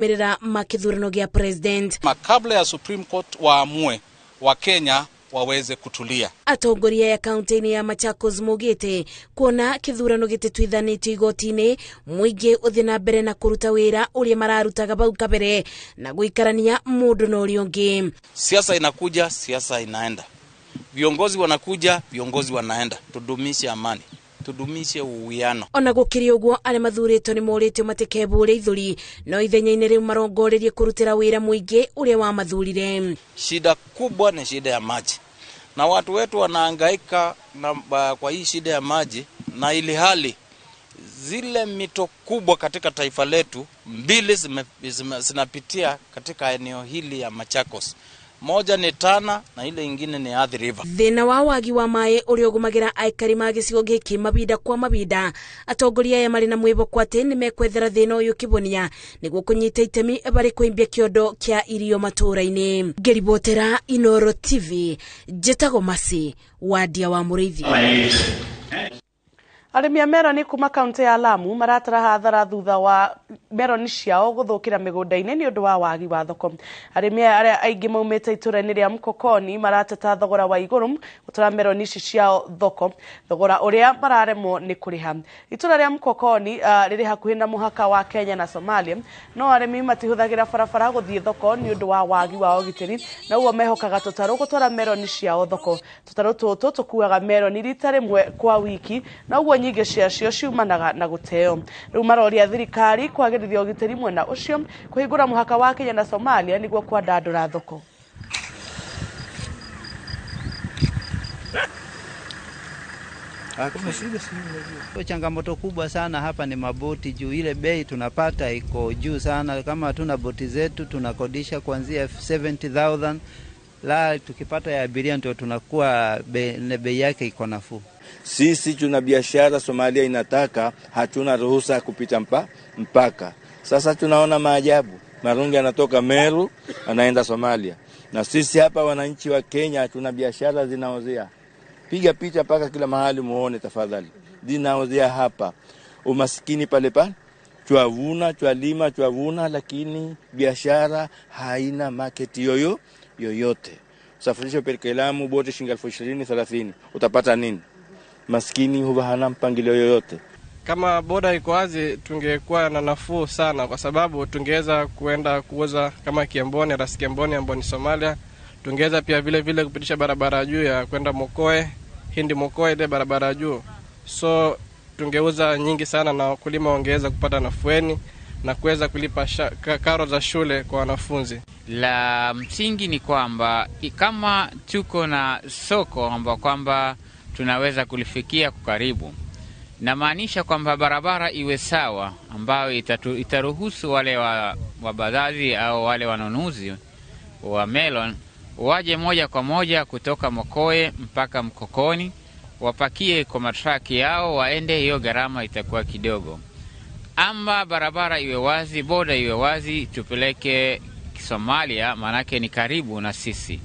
Maumĩrĩra ma kĩthurano gĩa president. Kabla ya Supreme Court waamue, Wakenya waweze kutulia. Atongoria ya kaunti-inĩ ya Machakos maugĩte kuona kĩthurano gĩtĩtuithanĩtio igoti-inĩ, mũingĩ ũthiĩ na mbere na kũruta wĩra ũrĩa mararutaga bau kabere na gũikarania mũndũ na ũrĩa ũngĩ. Siasa inakuja, siasa inaenda, viongozi wanakuja, viongozi wanaenda. Tudumishe amani, tudumishe uwiano. Ona gũkĩrĩ ũguo, arĩa mathurĩtwo nĩ morĩtio matikebũre ithũri, no ithenya-inĩ rĩu marongorerie kũrutĩra wĩra mũingĩ ũrĩa wamathurire. Shida kubwa ni shida ya maji, na watu wetu wanahangaika na kwa hii shida ya maji, na ili hali zile mito kubwa katika taifa letu mbili zinapitia katika eneo hili ya Machakos. Moja ni Tana na ile ingine ni Athi River. Thĩna wa wagi wa maĩ ũrĩa ũgũmagĩra aikari ma gĩcigo gĩkĩ mabinda kwa mabinda, atongoria aya marĩ na mwĩhoko atĩ nĩ mekwethera thĩna ũyũ kĩbonia nĩguo kũnyita itemi barĩ kũimbia kĩondo kĩa irio matũũra-inĩ. Ngĩribotera Inoro TV, njĩtagwo Masi Wandia wa Mũrĩithi. Arĩmi a meroni kuma kaunti ya Lamu maratara hathara thutha wa meroni ciao gũthũkĩra mĩgũnda-inĩ nĩ ũndũ wa wagi wa thoko. Arĩmi aya arĩa aingĩ maumĩte itũũra-inĩ rĩa Mkokoni marateta thogora wa igũrũ gũtwara meroni ici ciao thoko, thogora ũrĩa mararemwo nĩ kũrĩha. Itũũra rĩa Mkokoni rĩrĩ hakuhĩ na mũhaka wa Kenya na Somalia, no arĩmi matihũthagĩra barabara gũthiĩ thoko nĩ ũndũ wa wagi wa ũgitĩri, na ũguo mehokaga tũtarũ gũtwara meroni ciao thoko. Tũtarũ tũtũ tũkuaga meroni rita rĩmwe kwa wiki, na ũguo nyingĩ ciacio ciumanaga na gũteo. Rĩu maroria thirikari kwagĩrithia ũgitĩri mwena ũcio, kũhingũra mũhaka wa Kenya na Somalia nĩguo kwandandũra thoko. Changamoto kubwa sana hapa ni maboti, juu ile bei tunapata iko juu sana. Kama hatuna boti zetu tunakodisha kuanzia 70,000, la tukipata ya abiria ndio tunakuwa bei yake iko nafuu. Sisi tuna biashara Somalia inataka, hatuna ruhusa ya kupita mpaka. Sasa tunaona maajabu, marungi anatoka Meru anaenda Somalia, na sisi hapa wananchi wa Kenya tuna biashara zinaozea. Piga picha mpaka kila mahali muone tafadhali, zinaozea hapa. Umaskini pale pale, twavuna, twalima, twavuna, lakini biashara haina market yoyote. Safirisha peleke Lamu boti shilingi 20,000, 30,000, utapata nini? Maskini huwa hana mpangilio yoyote. Kama boda iko wazi tungekuwa na nafuu sana, kwa sababu tungeweza kuenda kuuza kama Kiamboni, Ras Kiamboni ambao ni Somalia. Tungeweza pia vile vile kupitisha barabara juu ya kwenda Mokoe, Hindi Mokoe, ile barabara juu. So tungeuza nyingi sana na wakulima wangeweza kupata nafueni na kuweza kulipa karo za shule kwa wanafunzi. La msingi ni kwamba kama tuko na soko ambao kwamba tunaweza kulifikia kwa karibu, namaanisha kwamba barabara iwe sawa ambayo itaruhusu wale wabadhazi au wale wanunuzi wa melon waje moja kwa moja kutoka Mokoe mpaka Mkokoni, wapakie kwa matraki yao waende, hiyo gharama itakuwa kidogo. Ama barabara iwe wazi, boda iwe wazi, tupeleke Somalia, manake ni karibu na sisi.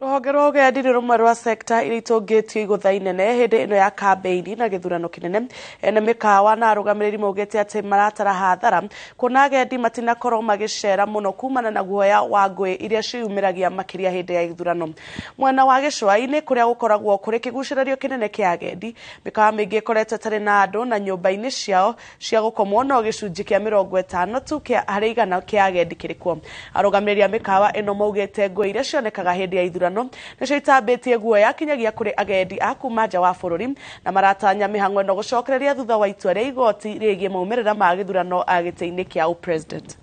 Rũhonge rwa ũgendi nĩ rũmwe rwa sekta iria itũngĩtio igũtha inene hĩndĩ ĩno ya kambĩini na gĩthurano kĩnene. Ene mĩkawa na arũgamĩrĩri maugĩte atĩ maratara hathara kuona agendi matinakorwo magĩcera mũno kumana na guoya wa ngũĩ iria ciĩyumĩragia makĩria hĩndĩ ya ithurano. Mwena wa gĩcũa-inĩ kũrĩa gũkoragwo kũrĩ kĩgucĩrĩrio kĩnene kĩa agendi, mĩkawa mĩingĩ ĩkoretwo ĩtarĩ na andũ na nyũmba-inĩ ciao cia gũkomwo no gĩcunjĩ kĩa 50 tu kĩa harĩ igana kĩa agendi kĩrĩ kuo. Arũgamĩrĩri a mĩkawa ĩno maugĩte ngũĩ iria cionekaga hĩndĩ ya ithurano nĩcio itambĩtie guoya kinyagia kũrĩ agendi a kuma nja wa bũrũri, na maratanya mĩhang'o ĩno gũcokereria thutha wa itua rĩa igoti rĩgiĩ maumĩrĩra ma gĩthurano a gĩtĩ-inĩ kĩa ũpresident.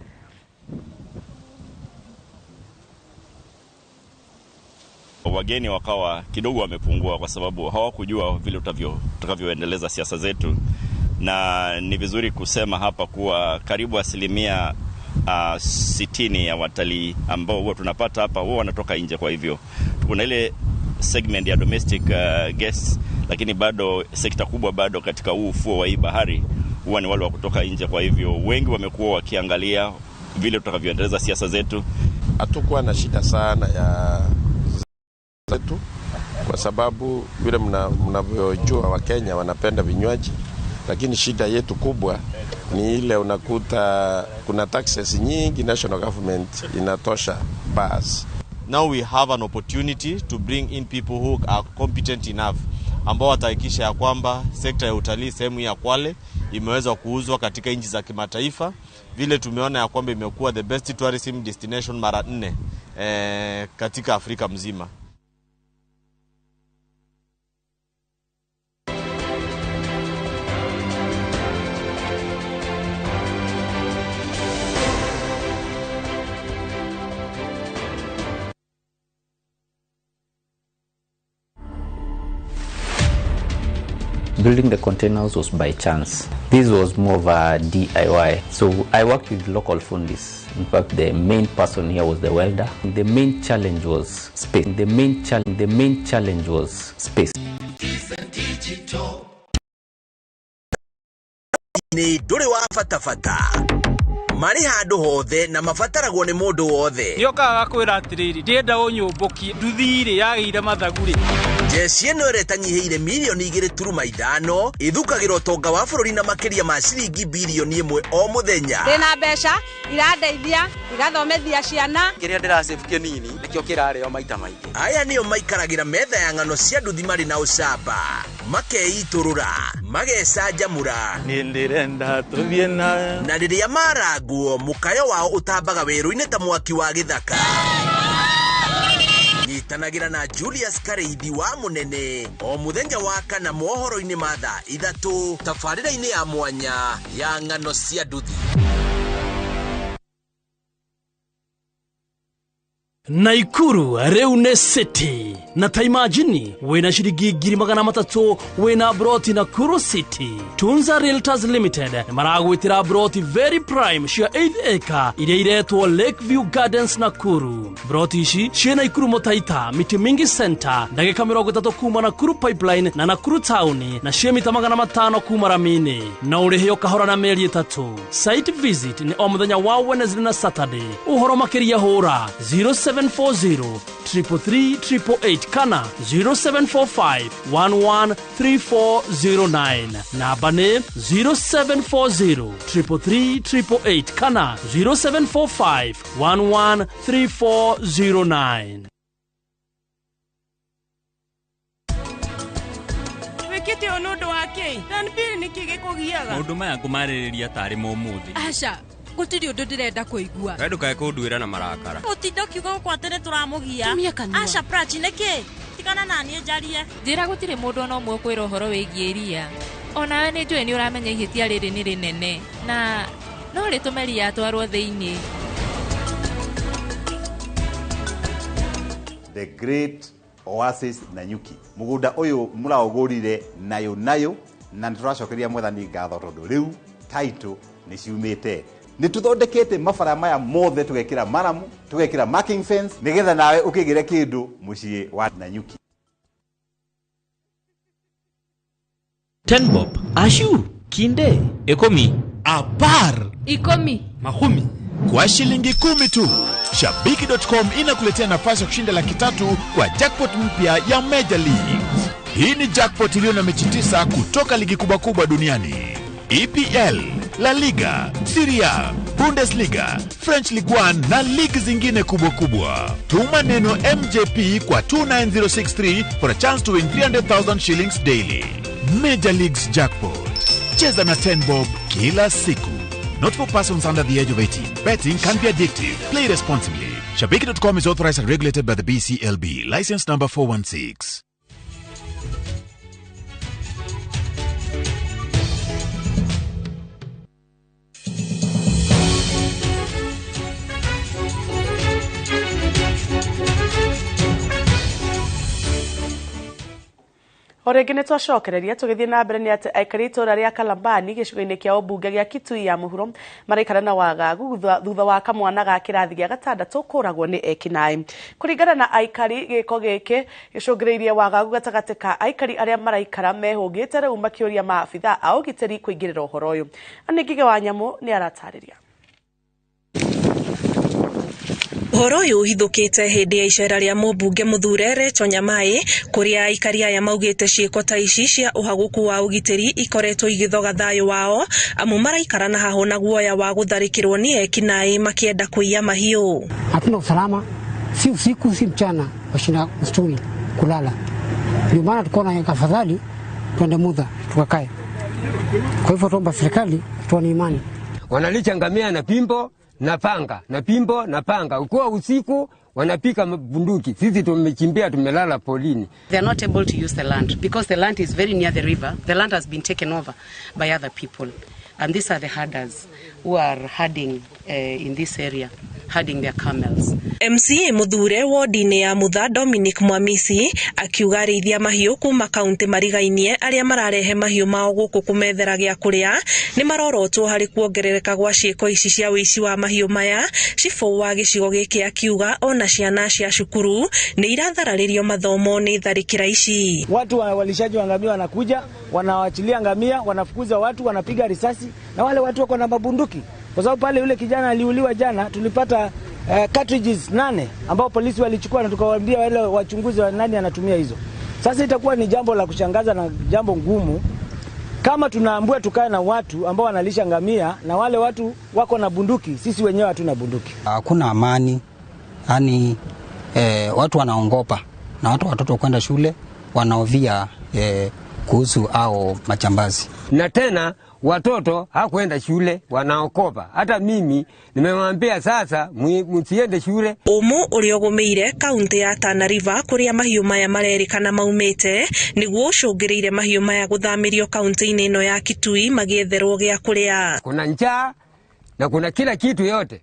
Wageni wakawa kidogo wamepungua kwa sababu hawakujua vile tutakavyoendeleza siasa zetu, na ni vizuri kusema hapa kuwa karibu 60% ya watalii ambao huwa tunapata hapa huwa wanatoka nje. Kwa hivyo kuna ile segment ya domestic guests, lakini bado sekta kubwa bado katika huu ufuo wa hii bahari huwa ni wale wa kutoka nje. Kwa hivyo wengi wamekuwa wakiangalia vile tutakavyoendeleza siasa zetu. Hatukuwa na shida sana ya zetu kwa sababu vile mnavyojua Wakenya wanapenda vinywaji, Lakini shida yetu kubwa ni ile unakuta kuna taxes nyingi national government inatosha basi. Now we have an opportunity to bring in people who are competent enough ambao watahakikisha ya kwamba sekta ya utalii sehemu ya Kwale imeweza kuuzwa katika nchi za kimataifa, vile tumeona ya kwamba imekuwa the best tourism destination mara 4 katika Afrika mzima. Building the containers was by chance. This was more of a DIY. So I worked with local fundis. In fact, the main person here was the welder. The main challenge was space. The main challenge was space. Ni ndũrĩ wa bata marĩ handũ hothe na mabataragwo nĩ mũndũ wothe. Nĩokaga gakwĩra atĩrĩrĩ, ndĩrenda ũnyũmbũkie nduthi-rĩ yagĩire mathagu-rĩ. Jeshi ĩno ĩrĩa ĩtanyihĩire mirioni 2.5 ĩthukagĩra ũtonga wa bũrũri na makĩria ma ciringi birioni 1 o mũthenya. Ndĩna mbeca irandeithia igathomithia ciana. Kĩrĩa ndĩrasave kĩnini nĩkĩo kĩrarĩo maita maingĩ. Aya nĩo maikaragĩra metha ya ng'ano cia nduthi marĩ na ũcamba, makeitũrũra, magecanjamũra. Niĩ ndĩrenda tũthiĩ na na rĩrĩa marangwo mũkayo wao ũtambaga werũ-inĩ ta mwaki wa gĩthaka. Nyitanagĩra na Julius Kareithi wa Mũnene o mũthenya wa kana mohoro-inĩ ma thaa 3 tabarĩra-inĩ ya mwanya ya ng'ano cia nduthi. Naikuru rĩu nĩ city na ta imagine wĩna ciringi 300,000 wĩna broti Nakuru City. Tunza Realtors Limited nĩ maragwĩtĩra broti very prime cia 8 acre iria iretwo Lakeview Gardens Nakuru. Broti ici ciĩ Naikuru Mũtaita, Miti Mingi Center, ndagĩka 30 kuma Nakuru Pipeline na Nakuru Town, na ciĩ mita 500 kuma Ramini, na ũrĩhe kahora na mĩeri 3. Site visit nĩ o mũthenya wa Wednesday na Saturday. Ũhoro makĩria hũra 0740 333 888 kana 0745 113409. Namba nĩ 0740 333 888 kana 0745 113409. Wĩkĩte ũũ nĩ ũndũ wa kĩ? Danbili nĩkĩ gĩkũgiaga? Maũndũ maya ngũmarĩrĩria tarĩ ma ũmũthĩ. Aca, gũtirĩ ũndũ ndĩrenda kũigua. We ndũkae kũnduĩra na marakara. Ũtinda ũkiuga gũkũ atĩ nĩtũramũgia. Aca Prachi nĩkĩ? Tigana na niĩ njarie. Njĩra gũtirĩ mũndũ ona ũmwe ũkwĩra ũhoro wĩgiĩ iria. Onawe nĩ njũĩ nĩ ũramenya ihĩtia rĩrĩ nĩ rĩnene na no rĩtũme ria atwarwo thĩinĩ. The Great Oasis Nanyuki. Mũgũnda ũyũ mũraũgũrire nayo nayo na nĩtũracokeria Mwathani ngatho tondũ rĩu title nĩ ciumĩte. Nĩ tũthondekete mabara maya mothe tũgekĩra maramu, tũgekĩra marking fence nĩgetha nawe ũkĩgĩre kĩndũ mũciĩ wa Nanyuki. 10 bob, ashu, kinde, 10, apar, 10, 10. Kwa shilingi 10 tu, Shabiki.com inakuletea nafasi ya kushinda 300,000 kwa jackpot mpya ya Major Leagues. Hii ni jackpot iliyo na mechi 9 kutoka ligi kubwa kubwa duniani: EPL, La Liga, Serie A, Bundesliga, French Ligue 1 na ligi zingine kubwa kubwa. Tuma neno MJP kwa 29063 for a chance to win 300,000 shillings daily. Major Leagues Jackpot. Cheza na 10 bob kila siku. Not for persons under the age of 18. Betting can be addictive. Play responsibly. Shabiki.com is authorized and regulated by the BCLB. License number 416. O rĩngĩ nĩ twacokereria tũgĩthiĩ na mbere nĩ atĩ aikari itũũra rĩa Kalambani gĩcigo-inĩ kĩa ũmbunge gĩa Kitui ya mũhuro maraikara na wagagu thutha wa kamwana ga kĩrathi gĩa gatandatũ kũragwo nĩ ekinaĩ. Kũringana na aikari, gĩko gĩkĩ gĩcũngĩrĩirie wagagu gatagatĩ ka aikari arĩa maraikara mehũngĩte rĩu makĩũria maabitha a ũgitĩri kũingĩrĩra ũhoro ũyũ. Anĩ Ngige wa Nyamũ nĩ aratarĩria. Ũhoro ũyũ ũhithũkĩte hĩndĩ ya icera rĩa mũmbunge mũthure Rachel Nyamai, kũrĩa aikari aya maugĩte ciĩko ta ici cia ũhagũku wa ũgitĩri ikoretwo igĩthoga thayũ wao, amu maraikara na hahũ na guoya wa gũtharĩkĩrwo nĩ ekinaĩ makĩenda kũiya mahiũ. Hatuna usalama, si usiku si mchana, washinda msituni kulala. Ndio maana tukaona afadhali twende Mudha tukakae. Kwa hivyo tuomba serikali tuone imani. Wanalisha ngamia na pimbo na panga, na pimbo na panga. Ukiwa usiku wanapika bunduki. Sisi tumechimbia, tumelala polini. They are not able to use the land because the land is very near the river. The land has been taken over by other people. And these are the herders who are herding in this area, herding their camels. MCA muthure wodi-inĩ ya Mutha Dominic Mwamisi akiuga arĩithia mahiũ kuma kaunti marigainie arĩa mararehe mahiũ mao gũkũ kũmethera gĩa kũrĩa nĩ marorotwo harĩ kuongerereka gwa ciĩko ici cia ũici wa mahiũ maya. Cibũ wa gĩcigo gĩkĩ akiuga ona ciana cia cukuru nĩ irathararĩrio mathomo nĩ tharĩkĩra ici. Watu walishaji wa ngamia wanakuja, wanawaachilia ngamia, wanafukuza watu, wanapiga risasi, na wale watu wako na mabunduki. Kwa sababu pale yule kijana aliuliwa jana, tulipata cartridges 8 ambao polisi walichukua na tukawaambia wale wachunguzi wa nani anatumia hizo. Sasa itakuwa ni jambo la kushangaza na jambo ngumu kama tunaambiwa tukae na watu ambao wanalisha ngamia na wale watu wako na bunduki, sisi wenyewe hatuna bunduki. Hakuna amani, yani watu wanaongopa na watu watoto kwenda shule wanaovia kuhusu au machambazi. Na tena watoto hakwenda shule wanaokopa. Hata mimi nimemwambia sasa msiende shule. Umu ũrĩa kaunti ya Tana River kũrĩa mahiũ maya marerĩkana maumĩte nĩguo ũcũngĩrĩire mahiũ maya gũthamĩrio kaunti-inĩ ĩno ya Kitui magĩetherwo gĩa kũrĩa. Kuna njaa na kuna kila kitu yote.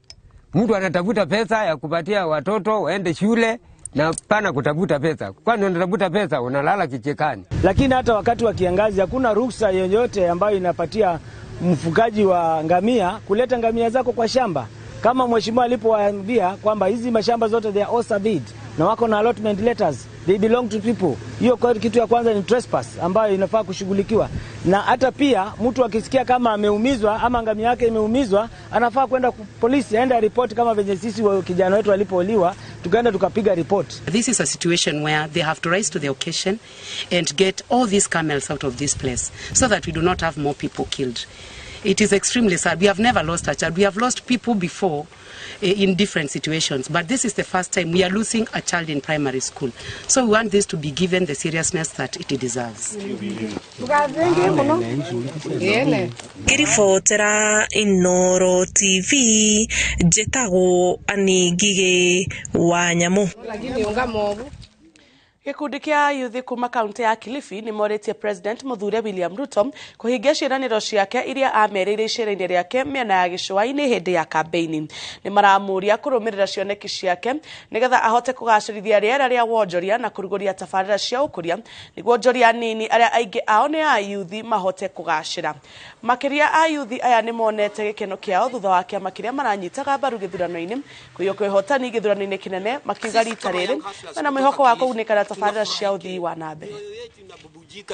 Mtu anatafuta pesa ya kupatia watoto waende shule na pana kutafuta pesa. Kwani unatafuta pesa unalala kichekani. Lakini hata wakati wa kiangazi hakuna ruhusa yoyote ambayo inapatia mfugaji wa ngamia kuleta ngamia zako kwa shamba. Kama mheshimiwa alipowaambia kwamba hizi mashamba zote they are all surveyed na wako na allotment letters, they belong to people. Hiyo kwa kitu ya kwanza ni trespass ambayo inafaa kushughulikiwa. Na hata pia mtu akisikia kama ameumizwa ama ngamia yake imeumizwa anafaa kwenda polisi aende report, kama venye sisi kijana wetu alipouliwa tukaenda tukapiga report. This is a situation where they have to rise to the occasion and get all these camels out of this place so that we do not have more people killed. It is extremely sad. We have never lost a child. We have lost people before in different situations, but this is the first time we are losing a child in primary school. So we want this to be given the seriousness that it deserves. Ngĩribotera Inooro TV, njĩtagwo Annie Ngigĩ wa Nyamũ. Gĩkundi kĩa yuthi kuma kaunti ya Kilifi nĩ morĩtie President Mũthure William Ruto kũhingia ciĩranĩro ciake iria amerĩire icera-inĩ rĩake mĩena ya gĩcũa-inĩ hĩndĩ ya kambeini. Nĩ maramũria kũrũmĩrĩra cioneki ciake nĩgetha ahote kũgacĩrithia rĩera rĩa wonjoria na kũrugũria tabarĩra cia ũkũria nĩguo onjoria nini arĩa aingĩ ao nĩ ayuthi mahote kũgacĩra. Makĩria ayuthi aya nĩ monete gĩkeno kĩao thutha wa kĩama kĩrĩa maranyitaga mbaru gĩthurano-inĩ kũiyũkia ũhotani gĩthurano-inĩ kĩnene, makiuga rita rĩrĩ mena mwĩhoko wa kũgunĩka tabarĩra cia ũthii wa na mbere.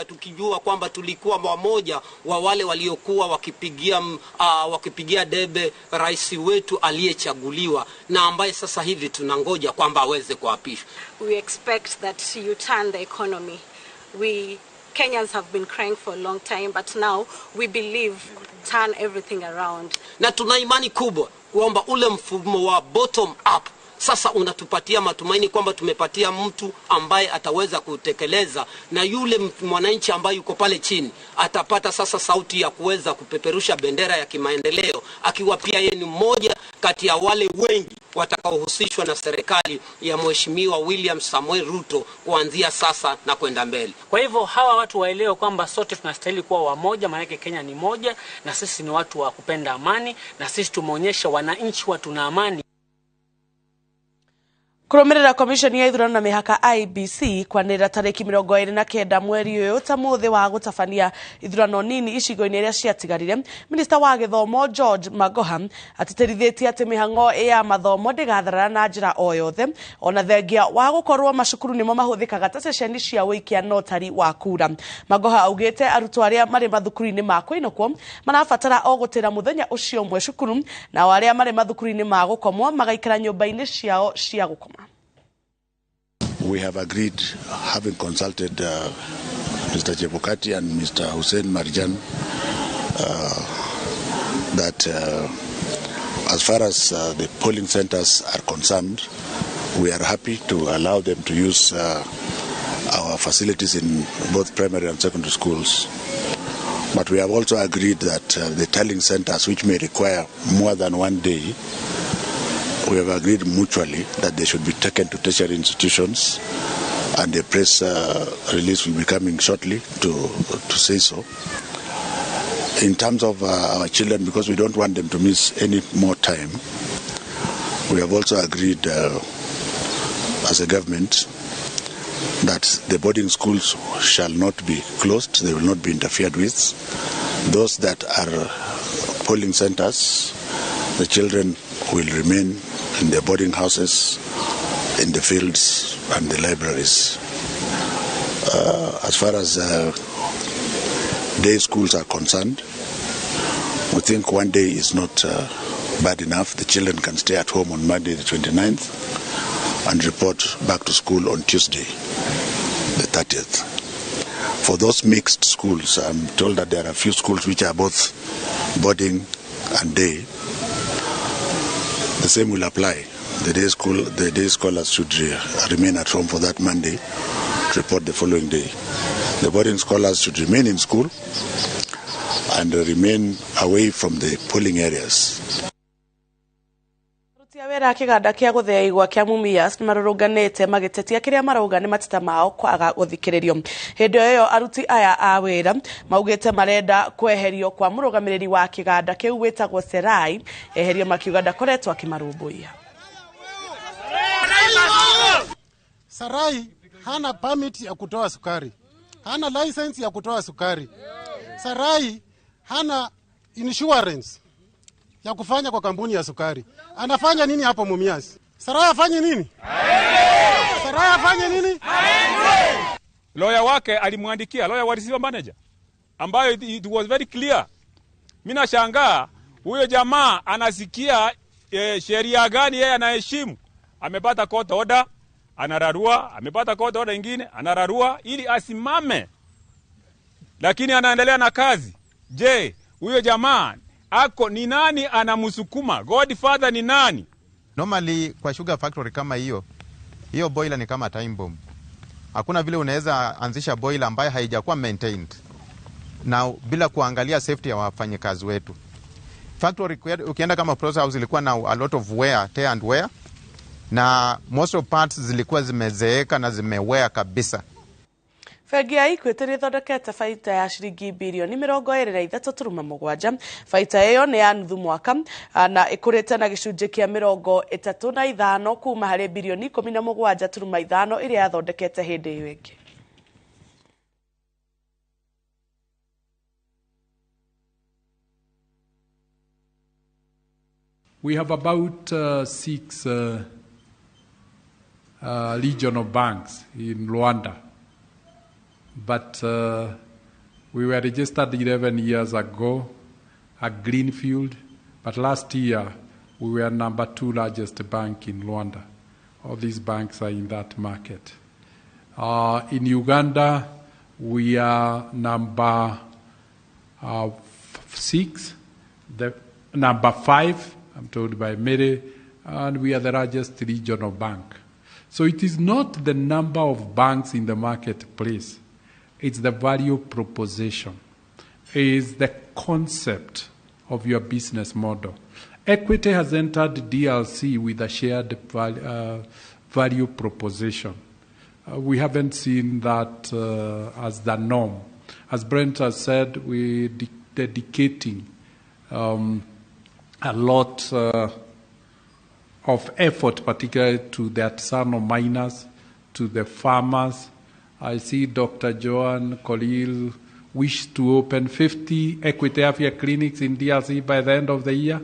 Tukijua kwamba tulikuwa mmoja wa wale waliokuwa wakipigia debe rais wetu aliyechaguliwa na ambaye sasa hivi tunangoja kwamba aweze kuapishwa. We expect that you turn the economy. We Kenyans have been crying for a long time, but now we believe turn everything around. Na tuna imani kubwa kwamba ule mfumo wa bottom up sasa unatupatia matumaini kwamba tumepatia mtu ambaye ataweza kutekeleza, na yule mwananchi ambaye yuko pale chini atapata sasa sauti ya kuweza kupeperusha bendera ya kimaendeleo, akiwa pia yeye ni mmoja kati ya wale wengi watakaohusishwa na serikali ya Mheshimiwa William Samuel Ruto kuanzia sasa na kwenda mbele. Kwa hivyo hawa watu waelewe kwamba sote tunastahili kuwa wamoja, maana Kenya ni moja na sisi ni watu wa kupenda amani, na sisi tumeonyesha wananchi watu na amani. Kũrũmĩrĩra komishoni ya ithurano na mĩhaka IEBC kwanĩrĩra tarĩki 29 mweri ũyũ ta mũthĩ wa gũtabania ithurano nini icigo-inĩ iria ciatigarire. Minista wa gĩthomo George Magoha atĩtĩrithĩtie atĩ mĩhang'o ya mathomo ndĩgatharara na njĩra o yothe, ona thengia wa gũkorwo macukuru nĩmo mahũthĩkaga ta ceceni cia ũikia na ũtari wa kura. Magoha augĩte arutwo arĩa marĩ mathukuru-inĩ ma kũinũkwo marabatara o gũtĩra mũthenya ũcio ũmwe cukuru, nao arĩa marĩ mathukuru-inĩ ma gũkomwo magaikara nyũmba-inĩ ciao cia gũkoma. We have agreed, having consulted Mr. Chebukati and Mr. Hussein Marjan, that as far as the polling centers are concerned, we are happy to allow them to use our facilities in both primary and secondary schools. But we have also agreed that the tallying centers, which may require more than one day, we have agreed mutually that they should be taken to tertiary institutions, and the press release will be coming shortly to say so. In terms of our children, because we don't want them to miss any more time, we have also agreed as a government that the boarding schools shall not be closed, they will not be interfered with. Those that are polling centers, the children will remain in their boarding houses, in the fields and the libraries. As far as day schools are concerned, we think one day is not bad enough. The children can stay at home on Monday the 29th and report back to school on Tuesday the 30th. For those mixed schools, I'm told that there are a few schools which are both boarding and day. The same will apply. The day scholars should remain at home for that Monday to report the following day. The boarding scholars should remain in school and remain away from the polling areas. Wĩra kĩganda kĩa gũthĩa igwa kĩa Mumias nĩmarũrũnganĩte magĩtetia kĩrĩa marauga nĩ mateta mao kwaga gũthikĩrĩrio. Hĩndĩ ĩyo aruti aya a wĩra maugĩte marenda kweherio kwa mũrũgamĩrĩri wa kĩganda kĩu wĩtagwo Serai, eherio makiuga ndakoretwo akĩmarũmbũiya. Sarai hana permit ya kutoa sukari, hana license ya kutoa sukari. Sarai hana insurance ya kufanya kwa kampuni ya sukari. Anafanya nini hapo Mumias? Sarai afanye nini? Sarai afanye nini? Lawyer wake alimwandikia, lawyer wa receiver manager, ambayo it was very clear. Mimi nashangaa huyo jamaa anasikia sheria gani yeye anaheshimu. Amepata court order, anararua, amepata court order nyingine, anararua ili asimame. Lakini anaendelea na kazi. Je, huyo jamaa ako ni nani anamsukuma? Godfather ni nani? Normally kwa sugar factory kama hiyo, hiyo boiler ni kama time bomb. Hakuna vile unaweza anzisha boiler ambayo haijakuwa maintained na bila kuangalia safety ya wafanyikazi wetu. Factory ukienda kama process house ilikuwa na a lot of wear, tear and wear, na most of parts zilikuwa zimezeeka na zimewear kabisa. Bengi ya Equity nĩĩthondekete baita ya ciringi birioni 23.7. Baita ĩyo nĩ ya nuthu mwaka na ĩkũrĩte na gĩcunjĩ kĩa 35 kuma harĩ birioni 17.5 ĩrĩa yathondekete hĩndĩ ĩyo ĩngĩ. We have about 6 regional banks in Rwanda. But we were registered 11 years ago at Greenfield, but last year we were number 2 largest bank in Rwanda. All these banks are in that market. In Uganda, we are number 6, the number 5, I'm told by Mary, and we are the largest regional bank. So it is not the number of banks in the marketplace. It's the value proposition. It's the concept of your business model. Equity has entered DRC with a shared value proposition. We haven't seen that as the norm. As Brent has said, we're dedicating a lot of effort, particularly to the artisanal miners, to the farmers. I see Dr. Joan Kolil wish to open 50 Equity Afya clinics in DRC by the end of the year.